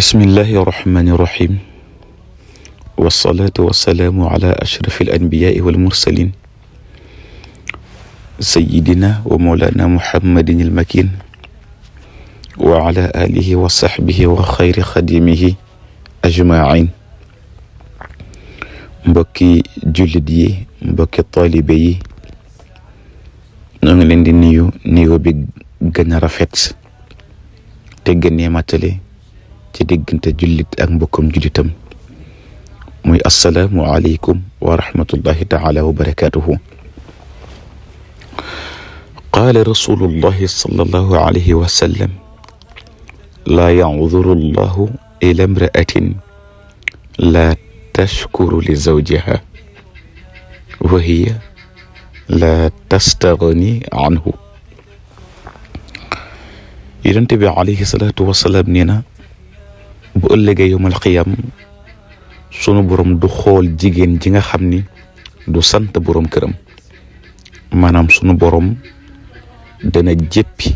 bismillahi irrahmani irrahim wasalaatu wasalaamu ala ashrafi alanbiyaai walmursalin sayidina wa mawlana muhammadin almakin wa ala alihi wa saxbihi wa xayri xadimihi ajmain. mbokki jullit yi, mbokki taalibe yi, ñoo ngi leen di nuyu bi gën a rafet te gënee matale ci diggante jullit ak mbokkum jullitam muy assalaamu aleykum wa rahmatullahi taala wa barakatuhu. qaala rasulullahi sallallahu alayhi wa sallam laa yacduru allahu ila imra'atin laa tashkuru li zawjiha wa hiya laa tastagni anhu. yonent bi alayhi salaatu wasalaam nee na bu ëllëgee yawmal qiyaam sunu borom du xool jigéen ji nga xam ni du sant borom këram, maanaam sunu borom dana jéppi,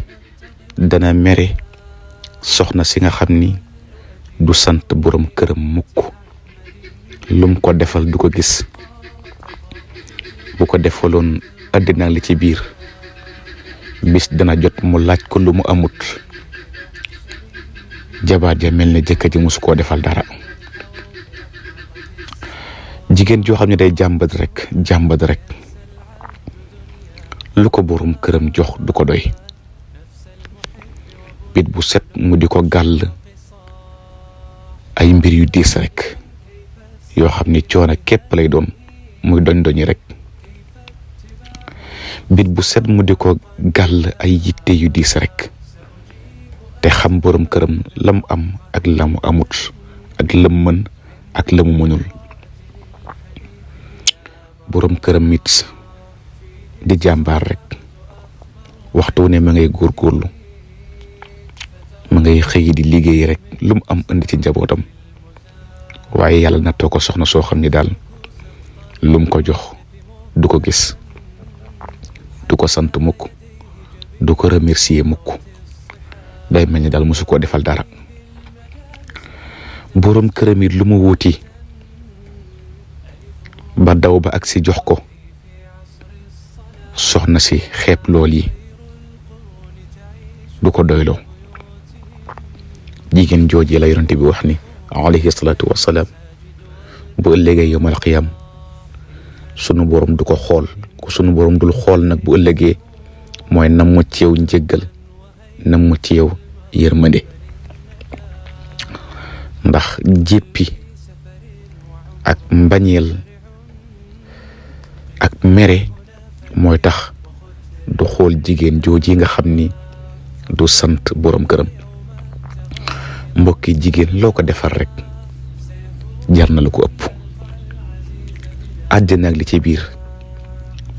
dana mere soxna si nga xam ni du sant borom këram mukk. lum ko defal du ko gis, bu ko defaloon àddina li ci biir bis dana jot mu laaj ko lu mu amut. jabaat ja mel ne jëkkër ji musu koo defal dara. jigéen joo xam ne day jàmbat rek lu ko borom këram jox du ko doy. bit bu set mu di ko gàll ay mbir yu diis rek yoo xam ne coono képp lay doon, muy doñ rek. bit bu set mu di ko gàll ay yitte yu diis rek te xam borom këram lam am ak lamu amut, ak lam mën ak lamu mënul. borom këram it di jàmbaar rek, waxtu ne ma ngay góorgóorlu, ma ngay xëy di liggéey rek lu mu am indi ci njabootam. waaye yàlla nattoo ko soxna soo xam ni daal lum ko jox du ko gis, du ko sant mukk, du ko remercier mukk. day mel ni daal mosu koo defal dara. borom këram it lu mu wuti ba daw ba ak si jox ko soxna si xeeb lool yi, du ko doyloo. jigéen jooju la yonent bi wax ni alayhi salaatu wasalaam bu ëllëgee yawmal qiyaam sunu borom du ko xool. ku sunu borom dul xool nag bu ëllëgee mooy nam mu ci yow njëggal, nam mu ci yow yërmande. ndax jéppi ak mbañeel ak mere mooy tax du xool jigéen jooji nga xam ni du sant borom këram. mbokki jigéen loo ko defar rek jar na lu ko ëpp. àjjana ak li ci biir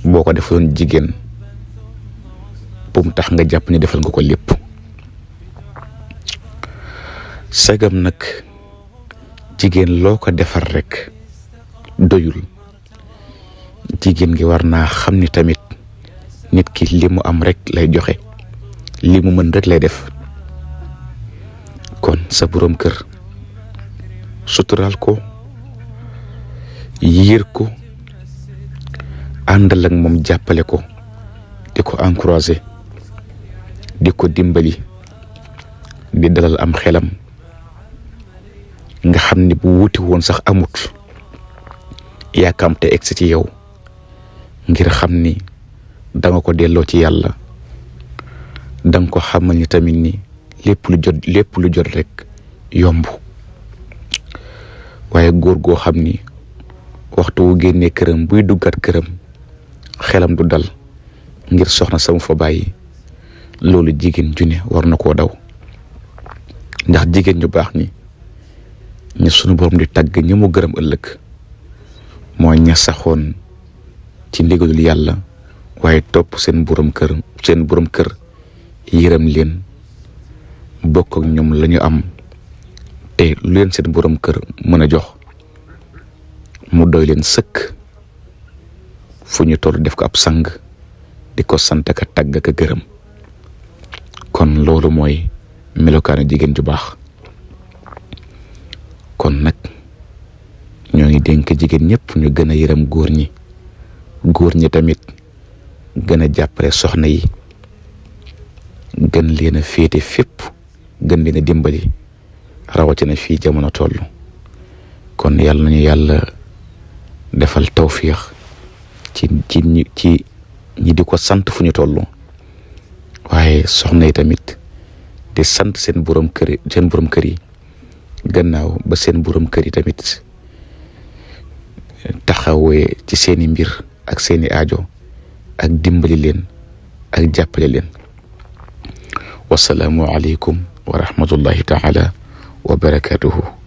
boo ko defoon jigéen bu mu tax nga jàpp ni defal nga ko lépp. sagam nag jigéen loo ko defar rek doyul, jigéen gi war naa xam ni tamit nit ki li mu am rek lay joxe, li mu mën rek lay def. kon sa borom kër suturaal ko, yiir ko, àndal ak moom, jàppale ko, di ko encourager, di ko dimbali, di dalal am xelam. nga xam ni bu wuti woon sax amut, yaakamte egsi ci yow ngir xam ni danga ko delloo ci yàlla. danga ko xamal ni tamit ni lépp lu jot rek yomb. waaye góor goo xam ni waxtu wu génnee këram buy duggaat këram xelam du dal ngir soxna sama fa bàyyi, loolu jigéen ju ne war na koo daw. ndax jigéen ñu baax ñi sunu borom di tagg ñi mu gërëm ëllëg mooy ña saxoon ci ndigalul yàlla waaye topp seen borom kër yërëm leen, bokk ak ñoom lañu am, te lu leen seen borom kër mën a jox mu doy leen sëkk. fu ñu toll def ko ab sang, di ko sant ka tagg ka gërëm. kon loolu mooy melokaanu jigéen ju baax. kon nag ñoo ngi dénk jigéen ñëpp ñu gën a yërëm góor ñi tamit gën a jàppale soxna yi gën leen a féete fépp gën leen a dimbali rawatina fii jamono toll kon yàlla nañu yàlla defal tawfiix ci ñi di ko sant fu ñu toll waaye soxna yi tamit di sant seen borom kër yi gannaaw ba seen borom kër yi tamit taxawee ci seeni mbir ak seeni aajo ak dimbali leen ak jàppale leen. wasalaamu aleykum wa rahmatullahi taala wa barakatuhu.